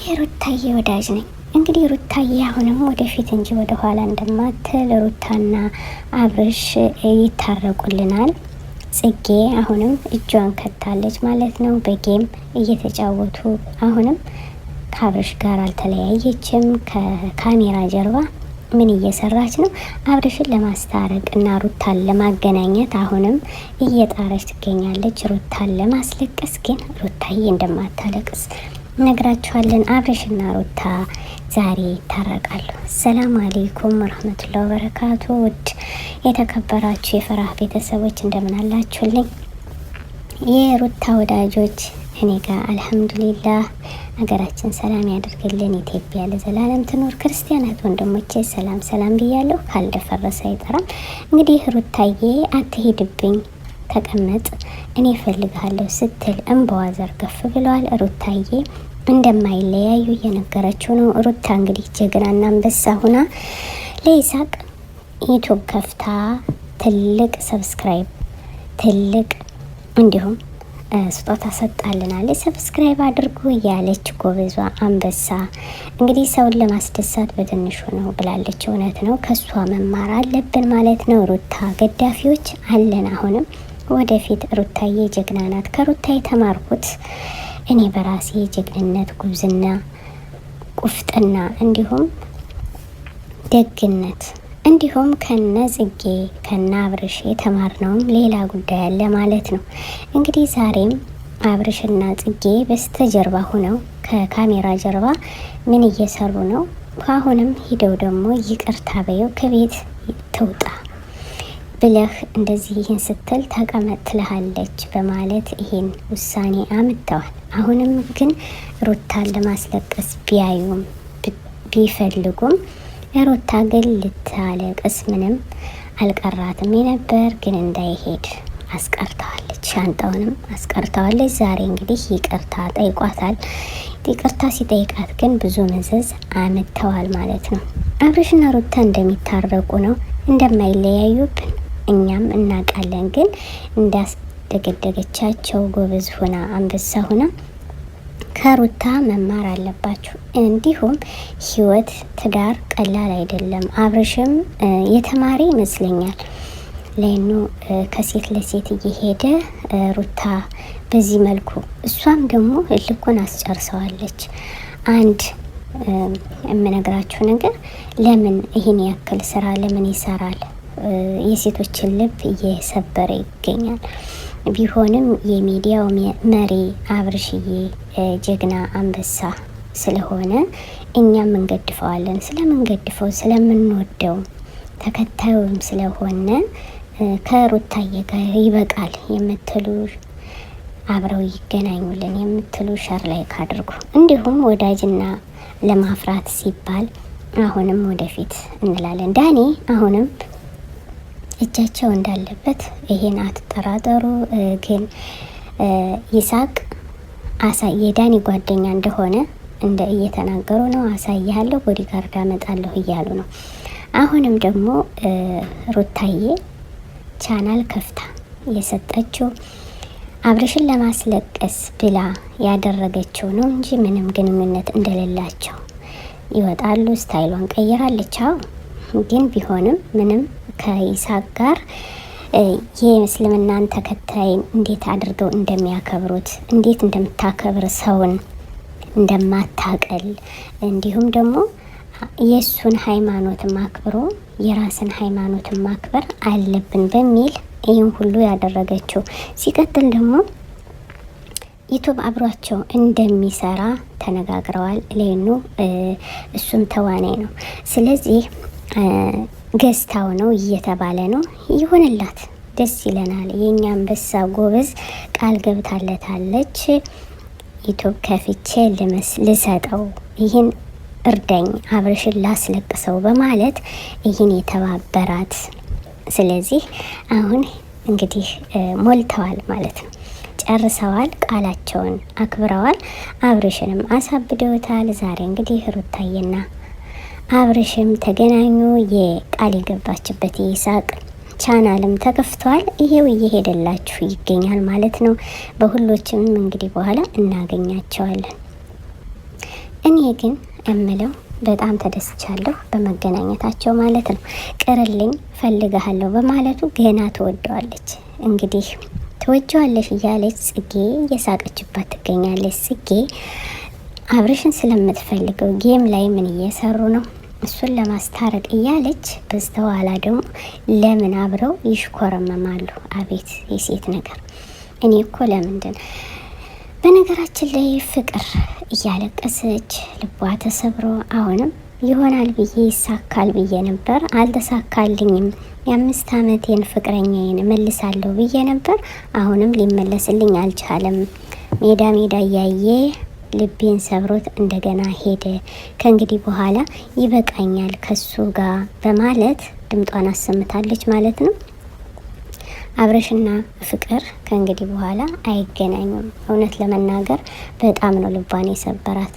የሩታዬ ወዳጅ ነኝ። እንግዲህ ሩታዬ አሁንም ወደፊት እንጂ ወደኋላ እንደማትል ሩታና አብርሽ ይታረቁልናል። ጽጌ አሁንም እጇን ከታለች ማለት ነው። በ game እየተጫወቱ አሁንም ከአብርሽ ጋር አልተለያየችም። ከካሜራ ጀርባ ምን እየሰራች ነው? አብርሽን ለማስታረቅ እና ሩታን ለማገናኘት አሁንም እየጣረች ትገኛለች። ሩታን ለማስለቀስ ግን ሩታዬ እንደማታለቅስ ነግራችኋለን። አብርሽና ሩታ ዛሬ ይታረቃሉ። ሰላም አሌይኩም ወረህመቱላሂ ወበረካቱ። ውድ የተከበራችሁ የፈራህ ቤተሰቦች እንደምን አላችሁልኝ? የሩታ ወዳጆች እኔ ጋር አልሐምዱሊላህ። ሀገራችን ሰላም ያደርግልን፣ ኢትዮጵያ ለዘላለም ትኖር። ክርስቲያናት ወንድሞቼ ሰላም ሰላም ብያለሁ። ካልደፈረሰ አይጠራም። እንግዲህ ሩታዬ አትሄድብኝ ተቀመጥ እኔ እፈልግሃለሁ ስትል እንባዋ ዘርገፍ ብለዋል። ሩታዬ እንደማይለያዩ እየነገረችው ነው። ሩታ እንግዲህ ጀግናና አንበሳ ሁና ለይሳቅ ዩቱብ ከፍታ ትልቅ subscribe ትልቅ እንዲሁም ስጦታ ሰጣልናለች። subscribe አድርጉ እያለች ጎበዟ አንበሳ እንግዲህ ሰውን ለማስደሳት በትንሹ ነው ብላለች። እውነት ነው፣ ከእሷ መማር አለብን ማለት ነው። ሩታ ገዳፊዎች አለን አሁንም ወደፊት ሩታዬ ጀግና ናት። ከሩታ የተማርኩት እኔ በራሴ ጀግንነት፣ ጉብዝና፣ ቁፍጥና እንዲሁም ደግነት እንዲሁም ከነ ጽጌ ከነ አብርሽ የተማርነውም ሌላ ጉዳይ አለ ማለት ነው። እንግዲህ ዛሬም አብርሽና ጽጌ በስተጀርባ ሆነው ከካሜራ ጀርባ ምን እየሰሩ ነው? አሁንም ሂደው ደግሞ ይቅርታ በየው ከቤት ትውጣ ብለህ እንደዚህ ይህን ስትል ተቀመጥ ትልሃለች በማለት ይህን ውሳኔ አምጥተዋል። አሁንም ግን ሩታን ለማስለቀስ ቢያዩም ቢፈልጉም ሩታ ግን ልታለቅስ ምንም አልቀራትም የነበር ግን እንዳይሄድ አስቀርተዋለች። ሻንጣውንም አስቀርተዋለች። ዛሬ እንግዲህ ይቅርታ ጠይቋታል። ይቅርታ ሲጠይቃት ግን ብዙ መዘዝ አምጥተዋል ማለት ነው። አብርሽና ሩታ እንደሚታረቁ ነው እንደማይለያዩብን እኛም እናውቃለን። ግን እንዳስደገደገቻቸው ጎበዝ ሆና አንበሳ ሆና ከሩታ መማር አለባችሁ። እንዲሁም ህይወት ትዳር ቀላል አይደለም። አብርሽም የተማሪ ይመስለኛል። ለኑ ከሴት ለሴት እየሄደ ሩታ በዚህ መልኩ እሷም ደግሞ እልኩን አስጨርሰዋለች። አንድ የምነግራችሁ ነገር ለምን ይህን ያክል ስራ ለምን ይሰራል? የሴቶችን ልብ እየሰበረ ይገኛል። ቢሆንም የሚዲያው መሪ አብርሽዬ ጀግና አንበሳ ስለሆነ እኛም እንገድፈዋለን። ስለምንገድፈው ስለምንወደው ተከታዩም ስለሆነ ከሩታዬ ጋር ይበቃል የምትሉ አብረው ይገናኙልን የምትሉ share like አድርጉ። እንዲሁም ወዳጅና ለማፍራት ሲባል አሁንም ወደፊት እንላለን። ዳኒ አሁንም እጃቸው እንዳለበት ይሄን አትጠራጠሩ። ግን ይሳቅ አሳ የዳኒ ጓደኛ እንደሆነ እንደ እየተናገሩ ነው። አሳይሃለሁ፣ bodyguard አመጣለሁ እያሉ ነው። አሁንም ደግሞ ሩታዬ ቻናል ከፍታ የሰጠችው አብርሽን ለማስለቀስ ብላ ያደረገችው ነው እንጂ ምንም ግንኙነት እንደሌላቸው ይወጣሉ። style ሏን ቀይራለች። አዎ ግን ቢሆንም ምንም ከይስሐቅ ጋር የእስልምናን ተከታይ እንዴት አድርገው እንደሚያከብሩት እንዴት እንደምታከብር ሰውን እንደማታቀል እንዲሁም ደግሞ የእሱን ሃይማኖት ማክብሮ የራስን ሃይማኖት ማክበር አለብን በሚል ይህን ሁሉ ያደረገችው። ሲቀጥል ደግሞ ዩቱብ አብሯቸው እንደሚሰራ ተነጋግረዋል። ሌኑ እሱም ተዋናይ ነው። ስለዚህ ገዝታው ነው እየተባለ ነው። ይሁንላት፣ ደስ ይለናል። የእኛ አንበሳ ጎበዝ ቃል ገብታለታለች። ዩቱብ ከፍቼ ልሰጠው ይህን እርዳኝ፣ አብርሽን ላስለቅሰው በማለት ይህን የተባበራት። ስለዚህ አሁን እንግዲህ ሞልተዋል ማለት ነው። ጨርሰዋል። ቃላቸውን አክብረዋል። አብርሽንም አሳብደውታል። ዛሬ እንግዲህ ሩታዬና አብርሽም ተገናኙ። የቃል የገባችበት የይስሐቅ ቻናልም ተከፍቷል። ይሄው እየሄደላችሁ ይገኛል ማለት ነው። በሁሎችም እንግዲህ በኋላ እናገኛቸዋለን። እኔ ግን እምለው በጣም ተደስቻለሁ በመገናኘታቸው ማለት ነው። ቅርልኝ ፈልግሃለሁ በማለቱ ገና ትወደዋለች። እንግዲህ ትወጀዋለሽ እያለች ጽጌ እየሳቀችባት ትገኛለች። ጽጌ አብርሽን ስለምትፈልገው game ላይ ምን እየሰሩ ነው እሱን ለማስታረቅ እያለች በስተኋላ ደግሞ ለምን አብረው ይሽኮረመማሉ? አቤት የሴት ነገር! እኔ እኮ ለምንድን በነገራችን ላይ ፍቅር እያለቀሰች ልቧ ተሰብሮ አሁንም ይሆናል ብዬ ይሳካል ብዬ ነበር፣ አልተሳካልኝም። የ5 ዓመቴን ፍቅረኛዬን እመልሳለሁ ብዬ ነበር፣ አሁንም ሊመለስልኝ አልቻለም። ሜዳ ሜዳ እያየ ልቤን ሰብሮት እንደገና ሄደ። ከእንግዲህ በኋላ ይበቃኛል ከሱ ጋር በማለት ድምጧን አሰምታለች ማለት ነው። አብረሽና ፍቅር ከእንግዲህ በኋላ አይገናኙም። እውነት ለመናገር በጣም ነው ልቧን የሰበራት።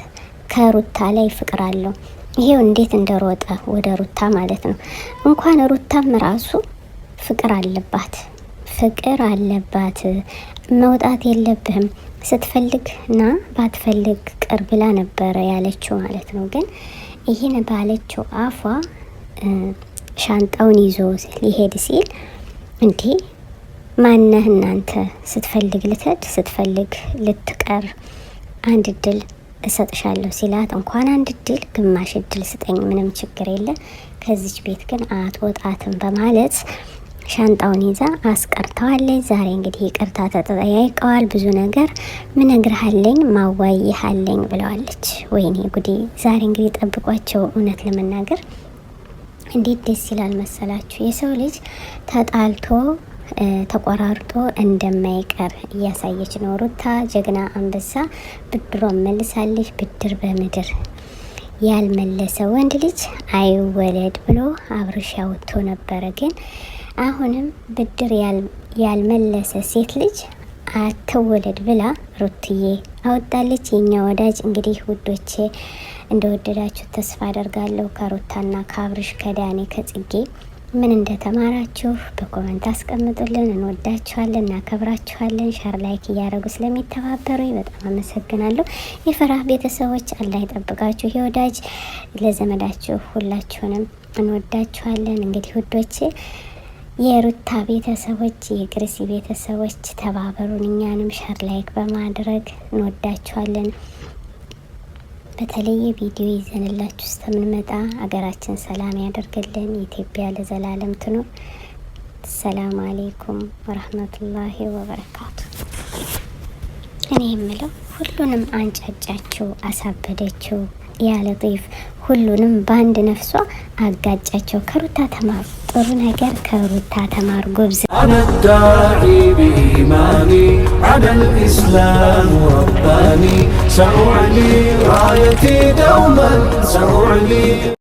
ከሩታ ላይ ፍቅር አለው። ይሄው እንዴት እንደሮጠ ወደ ሩታ ማለት ነው። እንኳን ሩታም ራሱ ፍቅር አለባት፣ ፍቅር አለባት። መውጣት የለብህም ስትፈልግ ና ባትፈልግ ቅር ብላ ነበረ ያለችው ማለት ነው። ግን ይህን ባለችው አፏ ሻንጣውን ይዞ ሊሄድ ሲል እንዴ ማነህ እናንተ ስትፈልግ ልትሄድ ስትፈልግ ልትቀር አንድ እድል እሰጥሻለሁ ሲላት እንኳን አንድ እድል ግማሽ እድል ስጠኝ፣ ምንም ችግር የለ፣ ከዚች ቤት ግን አትወጣትም በማለት ሻንጣውን ይዛ አስቀርተዋለች። ዛሬ እንግዲህ ይቅርታ ተጠያይቀዋል። ብዙ ነገር ምነግርሃለኝ ማዋይሃለኝ ብለዋለች። ወይኔ ጉዴ! ዛሬ እንግዲህ ጠብቋቸው። እውነት ለመናገር እንዴት ደስ ይላል መሰላችሁ የሰው ልጅ ተጣልቶ ተቆራርጦ እንደማይቀር እያሳየች ነው። ሩታ ጀግና አንበሳ ብድሯን መልሳለች። ብድር በምድር ያልመለሰ ወንድ ልጅ አይወለድ ብሎ አብርሽ ያወጥቶ ነበረ። ግን አሁንም ብድር ያልመለሰ ሴት ልጅ አትወለድ ብላ ሩትዬ አወጣለች። የኛ ወዳጅ እንግዲህ ውዶቼ እንደወደዳችሁ ተስፋ አደርጋለሁ። ከሩታና ከአብርሽ ከዳኔ ከጽጌ ምን እንደተማራችሁ በ comment አስቀምጡልን። እንወዳችኋለን፣ እናከብራችኋለን። share like እያደረጉ ስለሚተባበሩ በጣም አመሰግናለሁ። የፈራህ ቤተሰቦች አላህ ይጠብቃችሁ። የወዳጅ ለዘመዳችሁ ሁላችሁንም እንወዳችኋለን። እንግዲህ ውዶቼ የሩታ ቤተሰቦች የግርሲ ቤተሰቦች ተባበሩን፣ እኛንም share like በማድረግ እንወዳችኋለን። በተለየ ቪዲዮ ይዘንላችሁ እስከምንመጣ አገራችን ሰላም ያደርግልን። ኢትዮጵያ ለዘላለም ትኑር። ሰላም አሌይኩም ወረህመቱላሂ ወበረካቱ። እኔ የምለው ሁሉንም አንጫጫችው፣ አሳበደችው ያለ ጤፍ ሁሉንም በአንድ ነፍሷ አጋጫቸው። ከሩታ ተማሩ፣ ጥሩ ነገር ከሩታ ተማሩ። ጎብዝ أنا الداعي بإيماني على الإسلام رباني سأعلي رايتي دوما سأعلي.